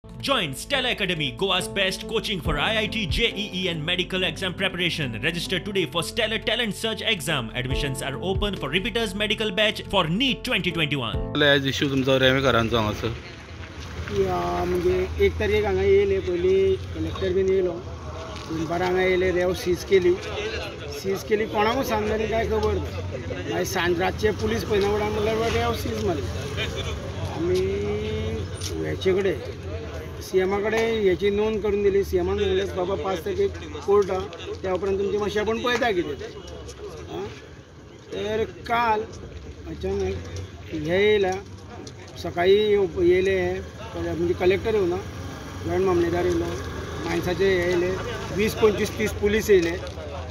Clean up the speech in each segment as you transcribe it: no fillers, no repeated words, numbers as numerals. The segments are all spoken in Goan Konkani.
Join Stella Academy, Goa's best coaching for IIT, JEE and medical exam preparation. Register today for Stellar Talent Search exam. Admissions are open for repeaters medical batch for NEET 2021. As issue तुमचो रेंवेकारांचो हांगासर म्हणजे 1 तारखेक हांगा येयले, पयलीं कलेक्टर बीन येयलो, दनपारां हांगा येयले, रेंव सीज केली. सीज केली कोणाकूच सांगलें कांय खबर ना. मागीर सांज रातचे पुलीस पळयना फुडें म्हणल्यार रेंव सीज मारली. आमी हेचे कडेन सीएमा कडेन हेची नोंद करून दिली. सीएमान म्हणलें बाबा 5 तारखेक कोर्ट आहा, त्या उपरांत तुमचें मातशें आपूण पळयता कितें तें. तर काल अचानक हे येयल्या, सकाळी येयले हे म्हणजे कलेक्टर येवना, जॉयंट मामलेदार येयलो, मायन्साचे हे येयले, 20, 25, 30 पुलीस येयले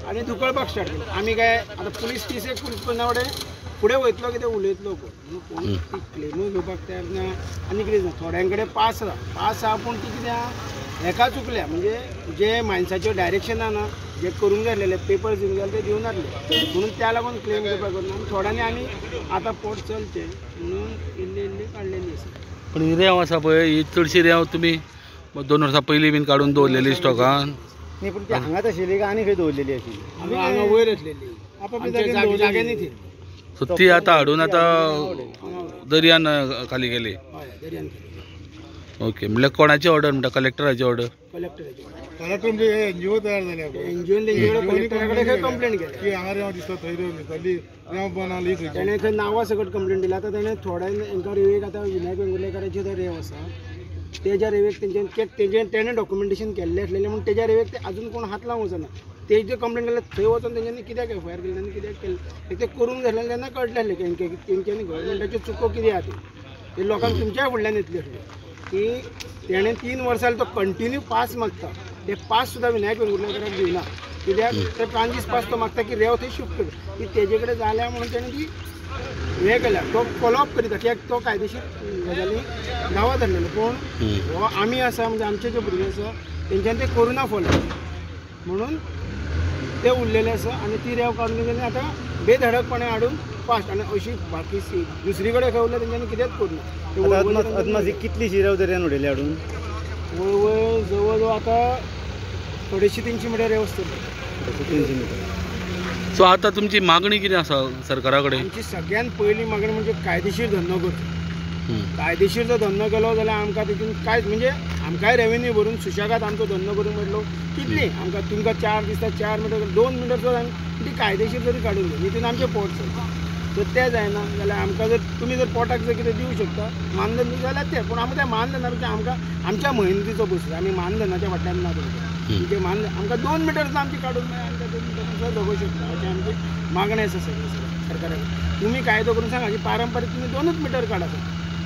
आनी धुकळपाक स्टार्ट केलें. आमी काय आतां पुलीस 30 एक पुलीस पळयना फुडें फुडें वयतलो कितें उलयतलो कोण म्हणून कोण ती क्लेमूय घेवपाक तयार ना आनी कितें ना. थोड्यां कडेन पास आसा, पास आहा पूण ती कितें आहा हेका चुकल्या, म्हणजे जे मायन्साच्यो डायरेक्शनां ना, जे करूंक जाय आसलेले पेपर्स दिवंक जाय ते दिवंक नासले म्हणून त्या लागून क्लेम करपाक ना. आनी थोड्यांनी आमी आतां पोट चलचें म्हणून इल्ली इल्ली काडलेली आसा. पूण ही रेंव आसा पळय, ही चडशी रेंव तुमी 2 वर्सां पयलीं बीन काडून दवरलेली स्टॉकान? न्ही, पूण ती हांगाच आशिल्ली काय आनी खंय दवरलेली आशिल्ली? हांगा वयर आसलेली जाग्यांनी ती. सो ती आतां हाडून आतां दर्यान खाली गेली. हय, दर्यान केली. ओके, म्हणल्यार कोणाची ऑर्डर म्हणटा? कलेक्टराची ऑर्डर? कलेक्टराची. कलेक्टर म्हणजे एनजीओ तयार जाल्या, एनजीओन तेंचे कडेन कलेक्टरा कडेन खंय कंप्लेन केल्या की हांगा रेंव दिसता थंय रेंव दिसता, रेंव बंद आसली. तेणें खंय नांवां सकट कंप्लेन दिल्या. आतां तेणें थोड्या हेंकां रेंवेक आतां विनायक वेंगुर्लेकाराची जो रेंव आसा तेज्या रेंवेक तेंच्यान तेजें तेणें डॉक्युमेंटेशन केल्लें आसलेलें म्हणून तेज्या रेंवेक ते आजून कोण हात लावंक वचना. तेजे कंप्लेन केल्यार थंय वचोन तेंच्यांनी कित्याक एफ I R केली आनी कित्याक केलें तें करूंक जाय आसलें तेन्ना कळटलें आसलें की तेंच्यांनी गव्हर्मेंटाच्यो चुको कितें आहा त्यो ते लोकांक तुमच्याय फुडल्यान येतली आसली की तेणें 3 वर्सां तो कंटिन्यू पास मागता, ते पास सुद्दां विनायक वेंगुर्लेकाराक दिवना. कित्याक ते प्रांजीस पास तो मागता की रेंव थंय शिफ्ट कर, ती तेजे कडेन जाल्या म्हणून तेणें ती हें केल्या. तो फॉलोअप करीता कित्याक तो कायदेशीर गजाली दावा धरलेलो. पूण हो आमी आसा म्हणजे आमचे जे भुरगे आसा तेंच्यान ते करुना फॉलो म्हणून ते उरलेले आसा आनी ती रेंव काडून तेंच्यांनी आतां बेधडकपणे हाडून फास्ट आनी अशी बाकी दुसरी कडेन खंय उरल्या तेंच्यांनी कितेंच करूना. अदमास कितलीशी रेंव दर्यान उडयली हाडून? वळवय जवळ जवळ आतां 250-300 मिटर रेंव आसतली. 250-300 मिटर. सो आतां तुमची मागणी कितें आसा सरकारा कडेन? आमची सगळ्यात पयली मागणी म्हणजे कायदेशीर धंदो करचो. कायदेशीर जर धंदो केलो जाल्यार आमकां तितून कांयच म्हणजे आमकांय रेवेन्यू भरून सुशेगाद आमचो धंदो करूंक मेळटलो. कितली आमकां तुमकां 4 दिसता 4 मिटर 2 मिटर सुद्दां आमी ती कायदेशीर जरी काडून घेवं तितून आमचें पोट चलता. तर तें जायना जाल्यार आमकां जर तुमी जर पोटाक जर कितें दिवं शकता मानधन दिवं जाल्यार तें, पूण आमकां त्या मानधना पेक्षा आमकां आमच्या मेहनतीचो पयसो, आमी मानधनाच्या फाटल्यान ना. तुमचें मानधन आमकां 2 मिटर सुद्दां आमची काडून मेळ्ळें आमकां 2 मिटर सुद्दां जगूंक शकता अशें आमची मागणें आसा सगळें सरकारा कडेन. तुमी कायदो करून सांगा की पारंपारीक तुमी 2 मिटर काडा,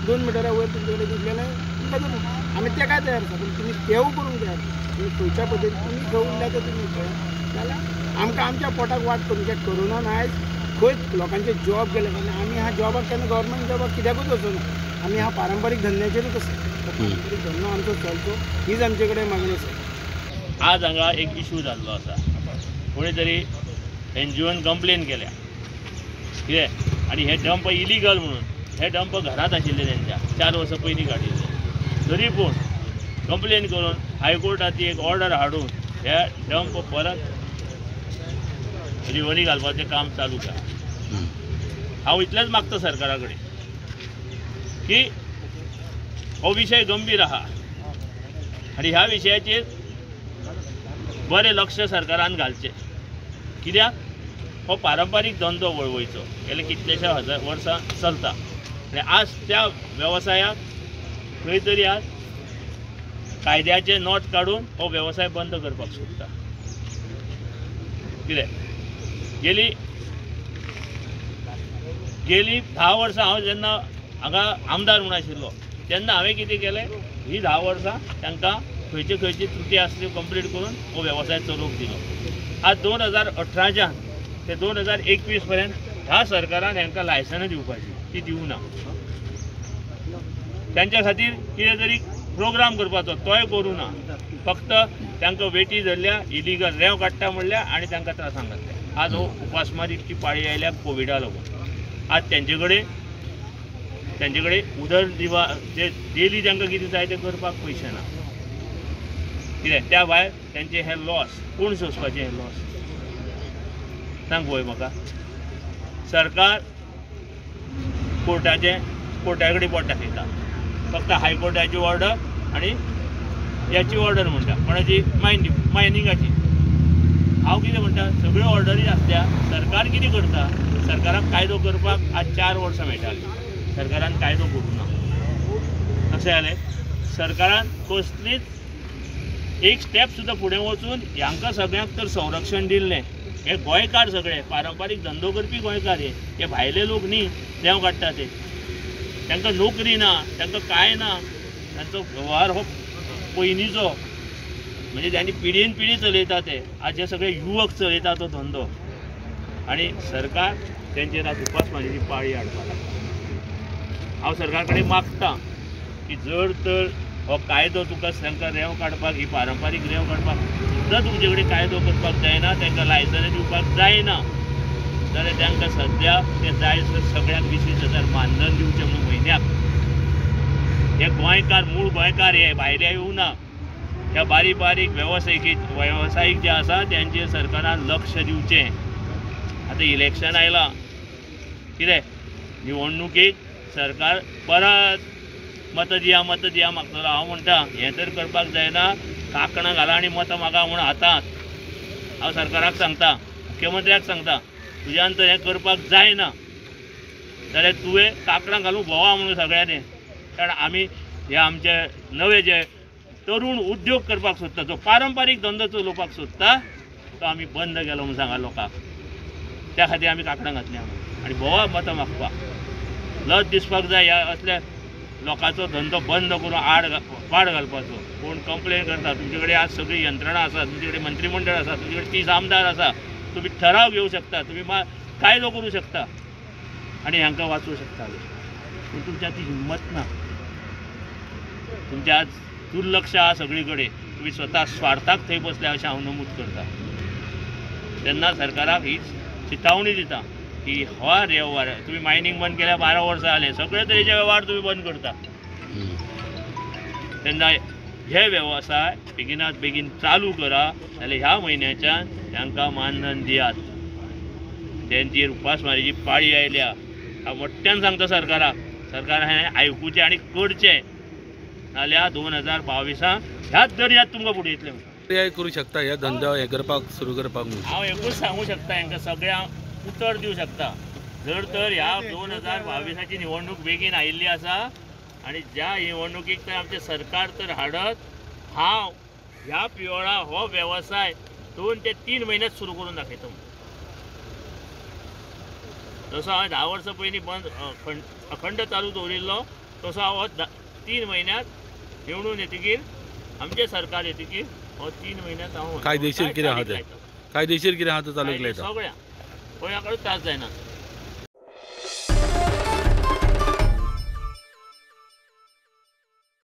2 मिटरा वयर तुमचे कडेन दितलें जाल्यार तुमकां धरून आमी ते काय तयार आसा, पूण तुमी तेवूय करूंक तयार तुमी खंयच्या पद्दतीन तुमी खंय उरल्या ते तुमी खंय जाल्यार आमकां आमच्या पोटाक वाट करून. कित्याक कोरोनान आयज खंय लोकांचे जॉब गेले आनी आमी ह्या जॉबाक केन्ना गव्हर्मेंट जॉबाक कित्याकूच वचना, आमी ह्या पारंपारीक धंद्याचेरूच आसा. पारंपारीक धंदो आमचो चलचो हीच आमचे कडेन मागणी आसा. आज हांगा एक इशू जाल्लो आसा, कोणी तरी एनजीओन कंप्लेन केल्या कितें आनी हे डंप इलिगल म्हणून. हे डंप घरांत आशिल्ले तेंच्या 4 वर्सां पयलीं काडिल्ले, तरी पूण कंप्लेन करून हायकोर्टाची एक ऑर्डर हाडून हे डंप परत रिवणी घालपाचें काम चालू केलां. हांव इतलेंच मागता सरकारा कडेन की हो विशय गंभीर आहा आनी ह्या विशयाचेर बरें लक्ष सरकारान घालचें. कित्याक हो पारंपारीक धंदो वळवयचो गेले कितलेशे हजार वर्सां चलता आनी आज त्या वेवसायाक खंय तरी आज कायद्याचें नोट काडून हो वेवसाय बंद करपाक सोदता. कितें गेली गेली 10 वर्सां हांव जेन्ना हांगा आमदार म्हूण आशिल्लो तेन्ना हांवें कितें केलें, ही 10 वर्सां तांकां खंयची खंयची त्रुटी आसली कंप्लीट करून हो वेवसाय चलोवंक दिलो. आज 2018च्यान ते 2021 पर्यंत ह्या सरकारान हांकां लायसनां दिवपाची ती दिवना. तांच्या खातीर कितें तरी प्रोग्राम करपाचो तोय करूं ना, फक्त तांकां वेटी धरल्या, इलिगल रेंव काडटा म्हणल्या आनी तांकां त्रासांक घातल्या. आज हो उपासमारीची पाळी आयल्या कोविडा लागून. आज तेंचे कडेन तांचे कडेन उदरनिर्वाह जे डेली तांकां कितें जाय तें करपाक पयशे ना. कितें त्या भायर तांचे हे लॉस कोण सोंसपाचें? हे लॉस सांग पळय म्हाका. सरकार कोर्टाचें कोर्टा कडेन बोट दाखयता, फक्त हायकोर्टाची ऑर्डर आनी ह्याची ऑर्डर म्हणटा कोणाची मायनिंगाची. हांव कितें म्हणटा, सगळ्यो ऑर्डरी आसल्या सरकार कितें करता? सरकाराक कायदो करपाक आज 4 वर्सां मेळटालीं, सरकारान कायदो करूंक ना. कशें जालें, सरकारान कसलीच एक स्टेप सुद्दां फुडें वचून ह्यांकां सगळ्यांक तर संरक्षण दिल्लें. हे गोंयकार सगळे पारंपारीक धंदो करपी गोंयकार, हे भायले लोक न्ही रेंव काडटा ते. तांकां नोकरी ना, तांकां कांय ना, तांचो वेव्हार हो पयलींचो, म्हणजे तांणी पिढीन पिढी चलयता ते. आज हे सगळे युवक चलयता तो धंदो आनी सरकार तेंचेर आज उपासमारीची पाळी हाडपाक लागता. हांव सरकार कडेन मागता की जर तर हो कायदो तुका तांकां रेंव काडपाक, ही पारंपारीक रेंव काडपाक सुद्दां तुमचे कडेन कायदो करपाक जायना, तांकां लायसन्स दिवपाक जायना जाल्यार तांकां सद्या ते जाय सगळ्यांक 20-20 हजार मानधन दिवचें म्हणून म्हयन्याक. हे गोंयकार, मूळ गोंयकार, हे भायले येवना. ह्या बारीक बारीक वेवसायीक जे आसा तेंचेर सरकारान लक्ष दिवचें. आतां इलेक्शन आयलां, कितें निवडणुकेक सरकार परत मतां दिया मतां दिया मागतलो. हांव म्हणटा हें तर करपाक जायना, कांकणां घाला आनी मतां मागा म्हूण हातांत. हांव सरकाराक सांगता, मुख्यमंत्र्याक सांगता, तुज्यान तर हें करपाक जायना जाल्यार तुवें कांकणां घालून भोंवा म्हणून सगळ्यांनी. कारण आमी हे आमचे नवे जे तरुण उद्योग करपाक सोदता, जो पारंपारीक धंदो चलोवपाक सोदता तो आमी बंद केलो म्हूण सांगा लोकांक. त्या खातीर आमी कांकणां घातल्या आनी भोंवा मतां मागपाक. लज दिसपाक जाय ह्या असल्या लोकांचो धंदो बंद करून आड पाड घालपाचो. कोण कंप्लेन करता, तुमचे कडेन आज सगळी यंत्रणा आसा, तुमचे कडेन मंत्रीमंडळ आसा, तुमचे कडेन 30 आमदार आसा, तुमी ठराव घेवं शकता, तुमी कायदो करूं शकता आनी हांकां वाचोवं शकता. पूण तुमच्या ती हिंमत ना, तुमच्या आज दुर्लक्ष आहा सगळी कडेन. तुमी स्वता स्वार्थाक थंय बसल्या अशें हांव नमूद करता. तेन्ना सरकाराक ही चितावणी दिता की हो वेव्हार तुमी मायनींग बंद केल्यार 12 वर्सां जालें, सगळे तरेचे वेव्हार तुमी बंद करता. तेन्ना हे वेवसाय बेगिनात बेगीन चालू करा, जाल्यार ह्या म्हयन्याच्यान तांकां मानधन दियात. तेंचेर उपासमारीची पाळी आयल्या. हांव मोठ्यान सांगता सरकाराक, सरकार हें आयकुचें आनी करचें, नाल्यार 2022 ह्याच दर्यात तुमकां बुडयतलें. पर्याय करूं शकता ह्या धंदो हें करपाक सुरू करपाक? हांव एकूच सांगूं शकता हांकां सगळ्यांक उतर दिवं शकता, जर तर ह्या 2022 निवडणूक बेगीन आयिल्ली आसा आनी ज्या निवडणुकीक तर आमचें सरकार तर हाडत, हांव ह्या पिवळा हो वेवसाय 2 ते 3 म्हयन्यात सुरू करून दाखयता. जसो हांवें 10 वर्सां पयलीं बंद अखंड चालू दवरिल्लो तसो हांव हो 3 म्हयन्यात निवडून येतकीर, आमचें सरकार येतकीर हो 3 म्हयन्यात हांव कायदेशीर कितें आहा तें, कायदेशीर कितें आहा तें चालू केलें सगळ्या कोणा कडेन त्रास जायना.